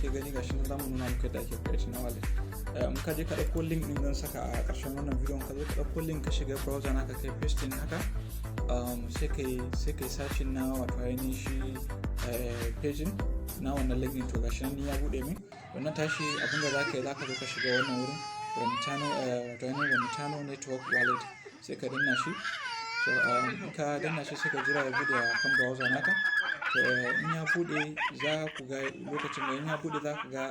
Kuke gani, gashi nan zamu nuna muku yadda ake creating na wallet. In ka je ka ɗauko link ɗin, zan saka a ƙarshen wannan bidiyon. Ka zo ka ɗauko link, ka shiga browser naka, kai pasting haka, sai kai searching na wato ainihin shi page na wannan link ɗin. To, gashi nan ni ya buɗe min wannan. Tashi, abinda za ka yi, za ka zo ka shiga wannan wurin Remitano, wato ainihin Remitano Network Wallet, sai ka danna shi. So in ka danna shi, sai ka jira ya buɗe a kan browser naka. To, in ya buɗe, za ku ga lokacin da in ya buɗe, za ka ga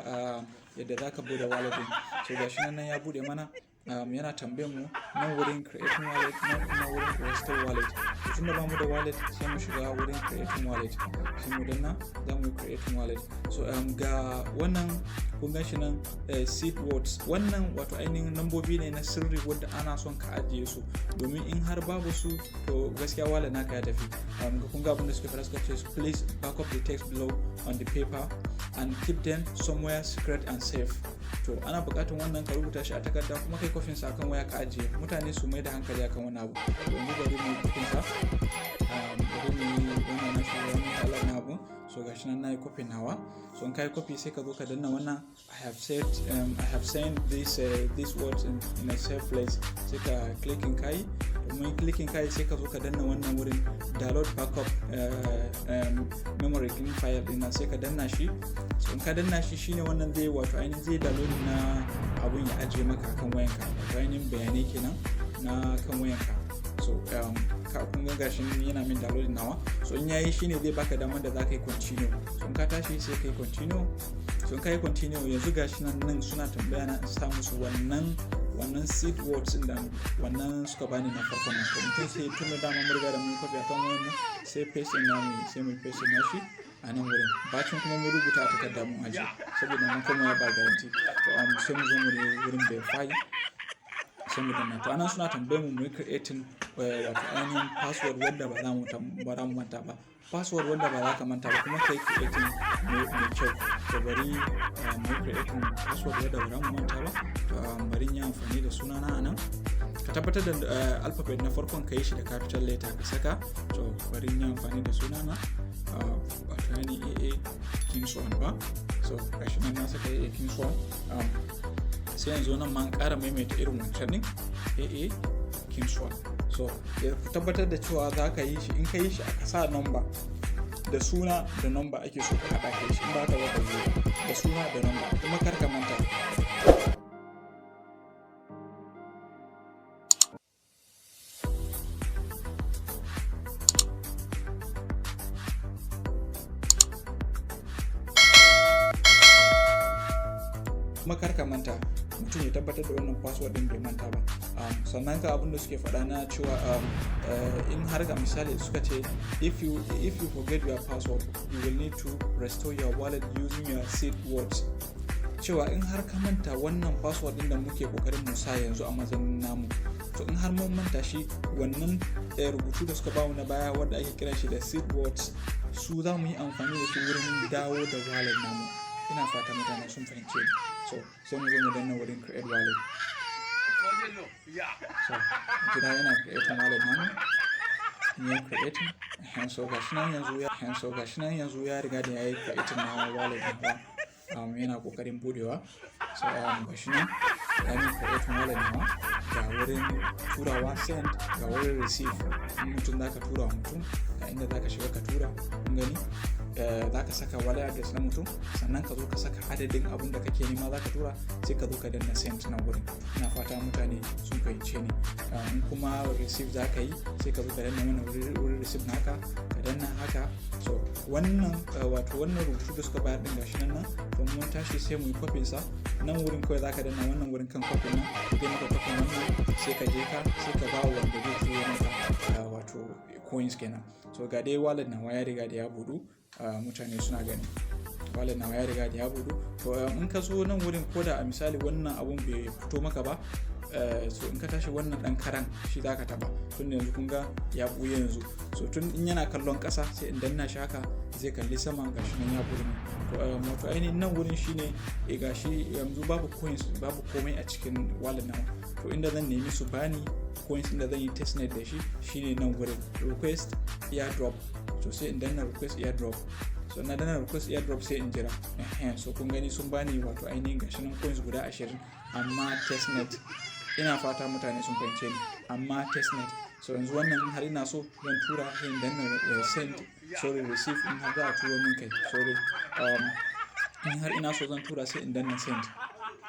yadda za ka buɗe wallet ɗin. So gashi nan ya buɗe mana, yana tambayan mu nan wurin creating wallet, nan kuma wurin restore wallet. To, tunda ba mu da wallet, sai mu shiga wurin creating wallet, sai mu danna, za mu yi creating wallet. So ga wannan, kun gan shi nan, seed words. Wannan wato ainihin lambobi ne na sirri wadda ana son ka ajiye su, domin in har babu su, to gaskiya wallet naka ya tafi. Kun ga abin da suka fara, suka ce, "Please back up the text below on the paper and keep them somewhere secret and safe." To, ana buƙatar wannan ka rubuta shi a takarda, kuma kai kwafin sa akan waya ka ajiye. Mutane su mai da hankali akan wannan abu. To, yanzu bari mu yi kwafin sa, bari mu yi wannan na shi, wannan kalar na abu. So gashi nan nayi kwafin nawa. So in kai kwafi, sai ka zo ka danna wannan "I have sent this words in a safe place", sai ka clicking kai. Domin clicking kai, sai ka zo ka danna wannan wurin download backup memory clean file din nan, sai ka danna shi. So in ka danna shi, shine wannan zai wato ainihin zai download na abun ya ajiye maka akan wayanka, wato ainihin bayanai kenan na kan wayanka. So ka kun ga gashi yana min downloading nawa. So in yayi, shine zai baka damar da zaka yi continue. So in ka tashi, sai kai continue. So in ka yi continue, yanzu gashi nan, nan suna tambaya na in sa musu wannan seed words din da wannan suka bani na farkon nan. To, mutum sai, tun da dama mun riga da mun yi copy akan wayan mu, sai paste na mu, sai mu paste na shi a nan wurin, bacin kuma mun rubuta a takarda mun ajiye, saboda mun kuma ya ba guarantee. To, sai mu zo mu wurin verify, sai mu danna. To, anan suna tambayar mu mu yi creating wato ainihin password wanda ba za mu manta ba, password wanda ba za ka manta ba, kuma kai creating mai kyau. To, bari mu yi creating password wanda ba za mu manta ba. To, bari yi amfani da sunana a nan. Ka tabbatar da alphabet na farkon ka yi shi da capital letter ka saka. To, bari yi amfani da sunana, wato ainihin AA Kingswan ba. So gashi nan na saka AA Kingswan. Sai yanzu nan ma an ƙara maimaita irin wancan ɗin, AA Kingswan. So ya tabbatar da cewa za ka yi shi, in ka yi shi, aka sa number da suna da number ake so ka haɗa kai shi. In ba ka ba, ka zo da suna da number, kuma kar ka manta. Kuma kar ka manta, mutum ya tabbatar da wannan password din bai manta ba. Sannan ka abin da suke faɗa na cewa in har ga misali suka ce, If you forget your password, you will need to restore your wallet using your seed words", cewa in har ka manta wannan password din da muke kokarin mu sa yanzu a matsayin namu, to in har mun manta shi, wannan rubutu da suka bamu na baya wanda ake kiran shi da seed words, su za mu yi amfani da shi wurin dawo da wallet namu. Ina fata mutane sun fahimce ni. So sai mu zo mu danna wurin create wallet. So gida yana creating wallet namu. In yi creating, so gashi nan yanzu ya riga da ya yi creating na wallet nawa, yana kokarin budewa. So gashi nan ya yi creating wallet nawa. Ga wurin turawa, send, ga wurin receive. In mutum zaka tura wa mutum, ga inda zaka shiga ka tura. Kun gani, za ka saka wallet address na mutum, sannan ka zo ka saka adadin abun da kake nema za ka tura, sai ka zo ka danna send na wurin. Ina fata mutane sun fahimce ni. In kuma receive za ka yi, sai ka zo ka danna wannan wurin receive naka, ka danna haka. So wannan wato wannan rubutu da suka bayar din, gashi nan nan. To, mun tashi, sai mu yi copy sa nan wurin. Kawai za ka danna wannan wurin kan copy nan, zai maka copy wannan, sai ka je ka sai ka ba wanda zai turo maka wato coins kenan. So ga dai wallet nawa ya riga da ya budu, mutane suna gani, wallet nawa ya riga da ya budu. To, in ka zo nan wurin, ko da a misali wannan abun bai fito maka ba, so in ka tashi, wannan dan karan shi za ka taba. Tun yanzu kun ga ya buye yanzu. So tun in yana kallon ƙasa, sai in danna shi haka, zai kalli sama. Gashi nan ya buɗe. To, wato ainihin nan wurin shine gashi yanzu babu coins, babu komai a cikin wallet nawa. To, inda zan nemi su bani coins inda zan yi testnet da shi, shine nan wurin request airdrop. To, sai in danna request airdrop. So So na danna request airdrop, sai in jira. So kun gani, sun bani wato ainihin gashi nan coins guda 20, amma testnet. Ina fata mutane sun fahimce ni, amma testnet. So yanzu wannan in har ina so zan tura, sai in danna send, sorry, receive, in har za a turo min kai, sorry, in har ina so zan tura, sai in danna send,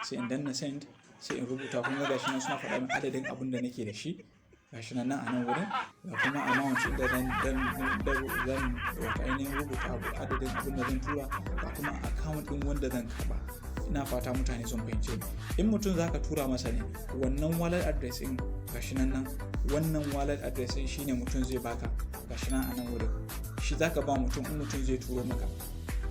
sai in danna send, sai in rubuta. Kun ga gashi nan suna faɗa min adadin abin da nake da shi, gashi nan a nan wurin, ga kuma amount da zan wato ainihin rubuta abu adadin abin da zan tura, ga kuma account ɗin wanda zan karɓa. Ina fata mutane sun fahimce ni. In mutum zaka tura masa ne, wannan wallet address ɗin gashi nan nan, wannan wallet address ɗin shine mutum zai baka, gashi nan a nan wurin, shi zaka ba mutum in mutum zai turo maka.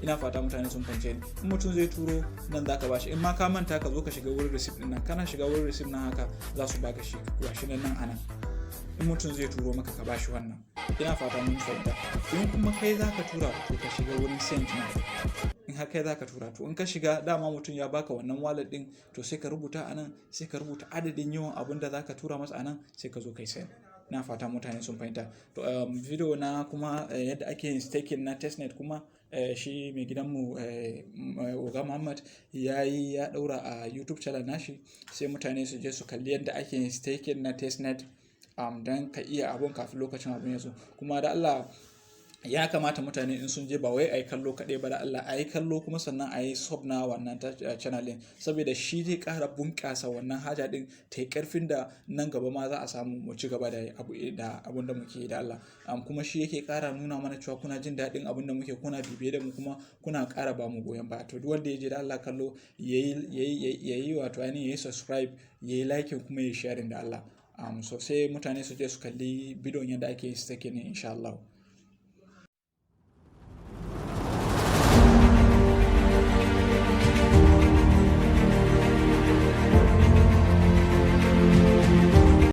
Ina fata mutane sun fahimce ni. In mutum zai turo, nan zaka bashi. In ma ka manta, ka zo ka shiga wurin receipt din nan. Kana shiga wurin receipt nan haka, za su baka shi, gashi nan nan anan. In mutum zai turo maka, ka bashi wannan. Ina fata mun fahimta. In kuma kai zaka tura, to ka shiga wurin send nan. In har kai zaka tura, to in ka shiga, dama mutum ya baka wannan wallet din, to sai ka rubuta anan, sai ka rubuta adadin yawan abun da zaka tura masa anan, sai ka zo kai send. Ina fata mutane sun fahimta. To video na kuma yadda ake yin staking na testnet kuma, shi mai gidanmu Oga Muhammad ya yi, ya daura a YouTube channel nashi, sai mutane su je su kalli yadda ake yin staking na testnet don ka iya abun kafin lokacin abun ya zo. Kuma da Allah ya kamata mutane in sun je, ba wai a yi kallo kaɗai ba, da Allah a yi kallo kuma sannan a yi sub na wannan channel ɗin, saboda shi zai ƙara bunƙasa wannan haja ɗin ta yi ƙarfin da nan gaba ma za a samu mu ci gaba da abu da abun da muke yi, da Allah. Kuma shi yake ƙara nuna mana cewa kuna jin daɗin abun da muke, kuna bibiye da mu, kuma kuna ƙara ba mu goyon baya. To duk wanda ya je, da Allah kallo yayi, wato ainihin yayi subscribe, yayi liking, kuma yayi sharing, da Allah. So sai mutane su je su kalli bidiyon yadda ake staking insha Allah.